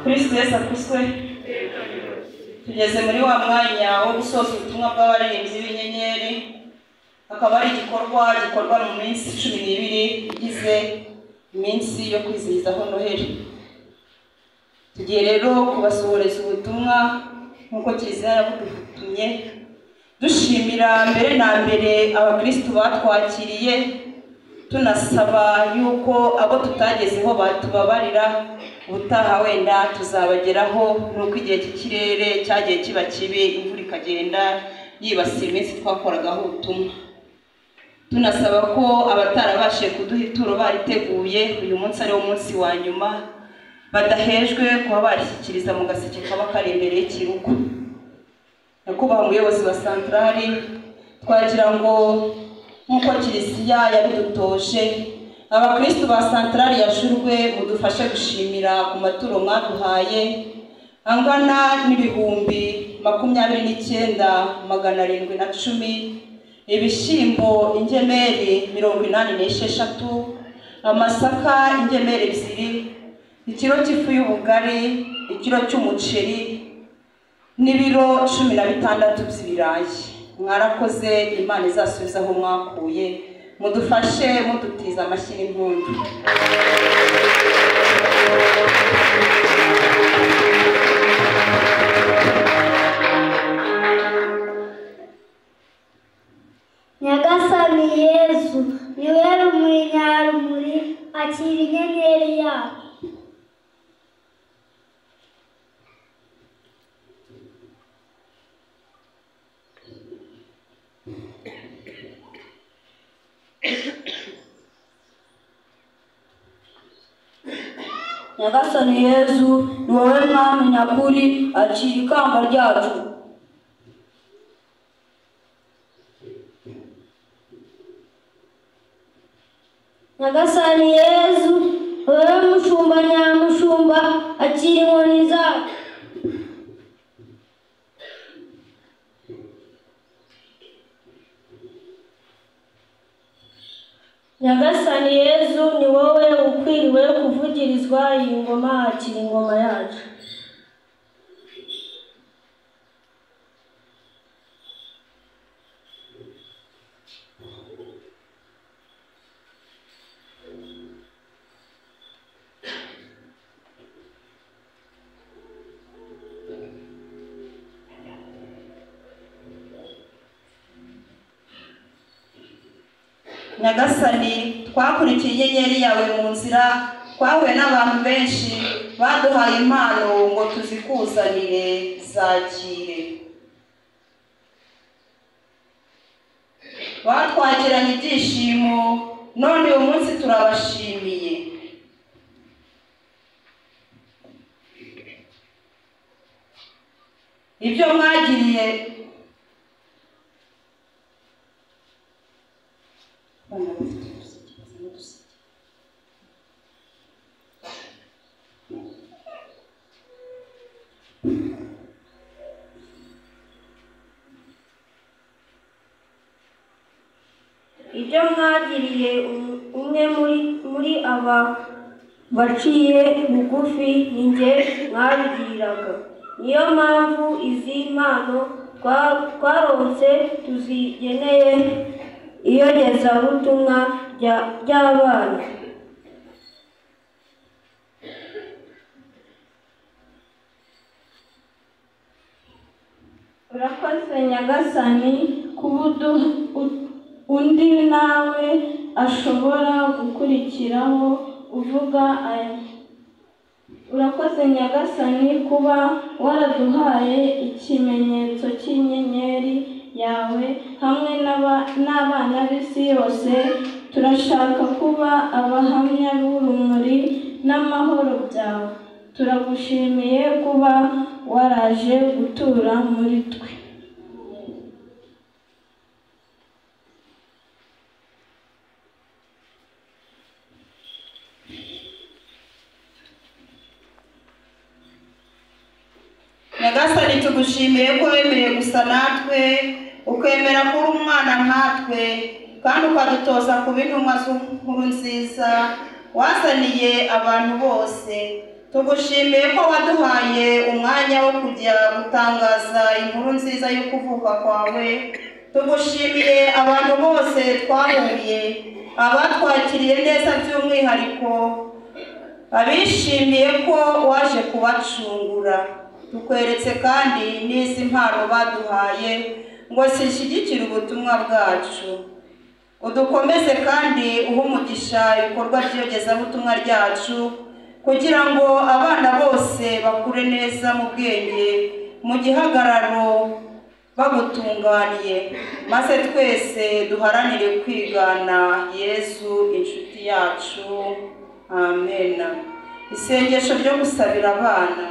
Kristo Yesu akuswe. Tugeze muri wa mwanya wo gusoza ubutumwa bw'abaririmbyi b'inyenyeri, akaba ari igikorwa gikorwa mu minsi 12 igize iminsi yo kwizihizaho Noheli. Tugiye rero kubasuhoreza ubutumwa nk'uko Kiliziya yabudutumye, dushimira mbere na mbere abakristu batwakiriye, tunasaba yuko abo tutagezeho batubabarira, ubutaha wenda tuzabageraho, nuko igihe cy'ikirere cyagiye kiba kibi, imvura ikagenda yibasira iminsi twakoragaho ubutumwa. Tunasaba ko abatarabashije kuduha ituro bariteguye, uyu munsi ari wo munsi wa nyuma, badahejwe kuba barishyikiriza mu gaseke kaba kari imbere y'ikirugo. Nyakubahwa umuyobozi wa santarari, twagira ngo nk'uko Kiliziya yabidutoje, abakristu ba santarari ya Shurwe mudufashe gushimira ku maturo mwaduhaye angana n'29,710, ibishyimbo ingemeri 86, amasaka ingemeri 2, ikiro cy'ifu y'ubugari, ikiro cy'umuceri n'ibiro 16 by'ibirayi. Mwarakoze, Imana izasubiza aho mwakuye, mudufashe mudutiza amashyi n'impundu. Nyagasani Yezu, niwe rumuri nyarumuri, akira inyenyeri yacu. Nyagasani Yezu, ni wowe mwami nyakuri, akira ikamba ryacu. Nyagasani Yezu, wowe mushumba nyamushumba, akira inkoni zacu. Nyagasani Yezu, ni wowe ukwiriwe kuvugirizwa iyi ngoma, akira ingoma yacu. Nyagasani, twakurikiye inyenyeri yawe mu nzira, twahuye n'abantu benshi baduhaye impano ngo tuzikuzanire, zakire. Batwakiranye ibyishimo, none uyu munsi turabashimiye. Ibyo mwagiriye ibyo mwagiriye umwe muri aba baciye bugufi, ni njye mwabigiriraga. Niyo mpamvu izi mpano twaronse tuzigeneye iyogezabutumwa ry'abana. Urakoze Nyagasani kuba undi nawe ashobora gukurikiraho uvuga aya. Urakoze Nyagasani kuba waraduhaye ikimenyetso cy'inyenyeri yawe hamwe n'abana b'isi yose. Turashaka kuba abahamya b'urumuri n'amahoro byawe. Turagushimiye kuba waraje gutura muri twe. Nyagasani, tugushimiye ko wemeye gusa natwe, ukemera kuba umwana nkatwe, kandi ukadutoza kuba intumwa z'inkuru nziza wazaniye abantu bose. Tugushimiye ko waduhaye umwanya wo kujya gutangaza inkuru nziza y'ukuvuka kwawe. Tugushimiye abantu bose twahuye, abatwakiriye neza by'umwihariko abishimiye ko waje kubacungura. Tukweretse kandi n'izi mpano baduhaye ngo zishyigikire ubutumwa bwacu. Udukomeze kandi uhe umugisha ibikorwa by'iyogezabutumwa ryacu, kugira ngo abana bose bakure neza mu bwenge, mu gihagararo bagutunganiye, maze twese duharanire kwigana Yezu inshuti yacu. Amen. Isengesho ryo gusabira abana.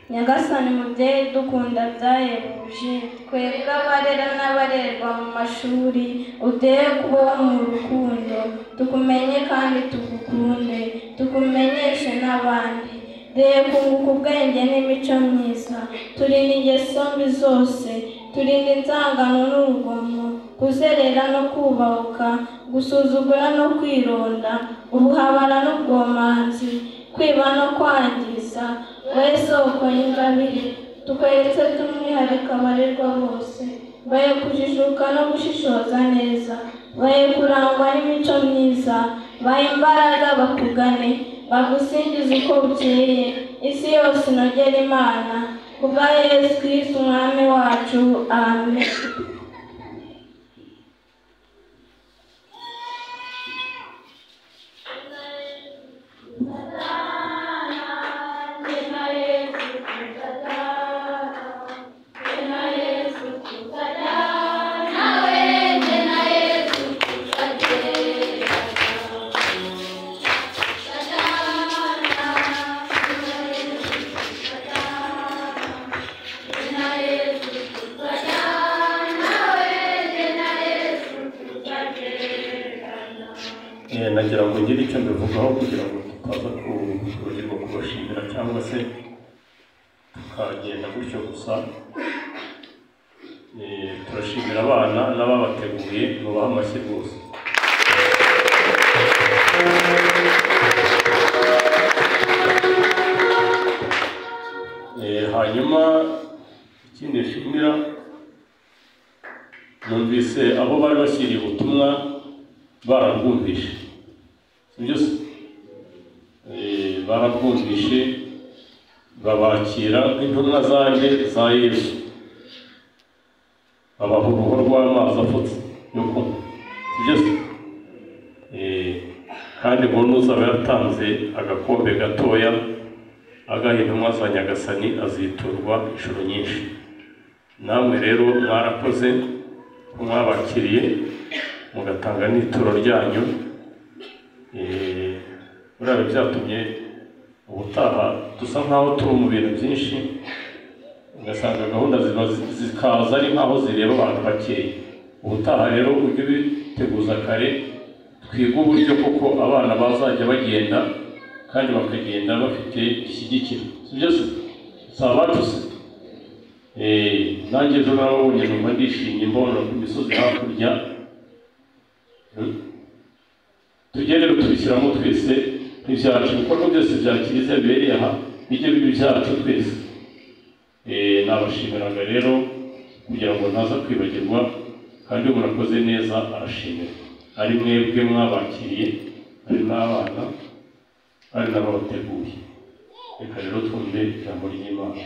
Nyagasani mubyeyi dukunda byahebuje, twebwe abarera n'abarerwa mu mashuri, uduhe kubaho mu rukundo, tukumenye kandi tugukunde, tukumenyeshe n'abandi. Duhe kunguka ubwenge n'imico myiza, turinde ingeso mbi zose, turinde inzangano n'urugomo, kuzerera no kubahuka, gusuzugura no kwironda, ubuhabara n'ubwomanzi, kwiba no kwangiza. Wowe soko y'ingabire, tukweretse by'umwihariko abarerwa bose, bahe kujijuka no gushishoza neza, bahe kurangwa n'imico myiza, bahe imbaraga bakugane, bagusingize uko bukeye, isi yose inogere Imana, kubwa Yesu Kristo umwami wacu. Amen. Nagira ngo ngire icyo mbivugaho kugira ngo tutaza kwibagirwa kubashimira cyangwa se tukagenda gutyo gusa. Turashimira abana n'ababateguye, mubaha amashyi rwose. Hanyuma ikindi nshimira, numvise abo bari bashyiriye ubutumwa barabwumvishe, sibyo se? Barabwumvishe babakira nk'intumwa zanjye za Yesu, babaha uruhu rw'amazi afutse yo kunywa, sibyo se? Kandi ngo n'uzaba yatanze agakombe gatoya agaha intumwa za Nyagasani aziturwa inshuro nyinshi. Namwe rero mwarakoze ko mwabakiriye mugatanga n'ituro ryanyu. Buriya byatumye ubutaha dusa nkaho turi mu bintu byinshi, ugasanga gahunda zikaza ari nkaho zireba abantu bakeya. Ubutaha rero ujye ubiteguza kare, twige uburyo koko abana bazajya bagenda kandi bakagenda bafite ishyigikira, sibyo se? Si abacu se? Nanjye ejo narababonye numva ndishimye mbona ku misozi hakurya. Tujye rero tubishyiramo twese nk'ibyacu, ibikorwa byose bya kiliziya bibereye aha bijye biba ibyacu twese. Nabashimiraga rero kugira ngo ntaza kwibagirwa, kandi iyo umuntu akoze neza arashimira. Ari mwebwe mwabakiriye, ari n'abana, ari n'ababateguye. Reka rero twumve ijambo ry'Imana.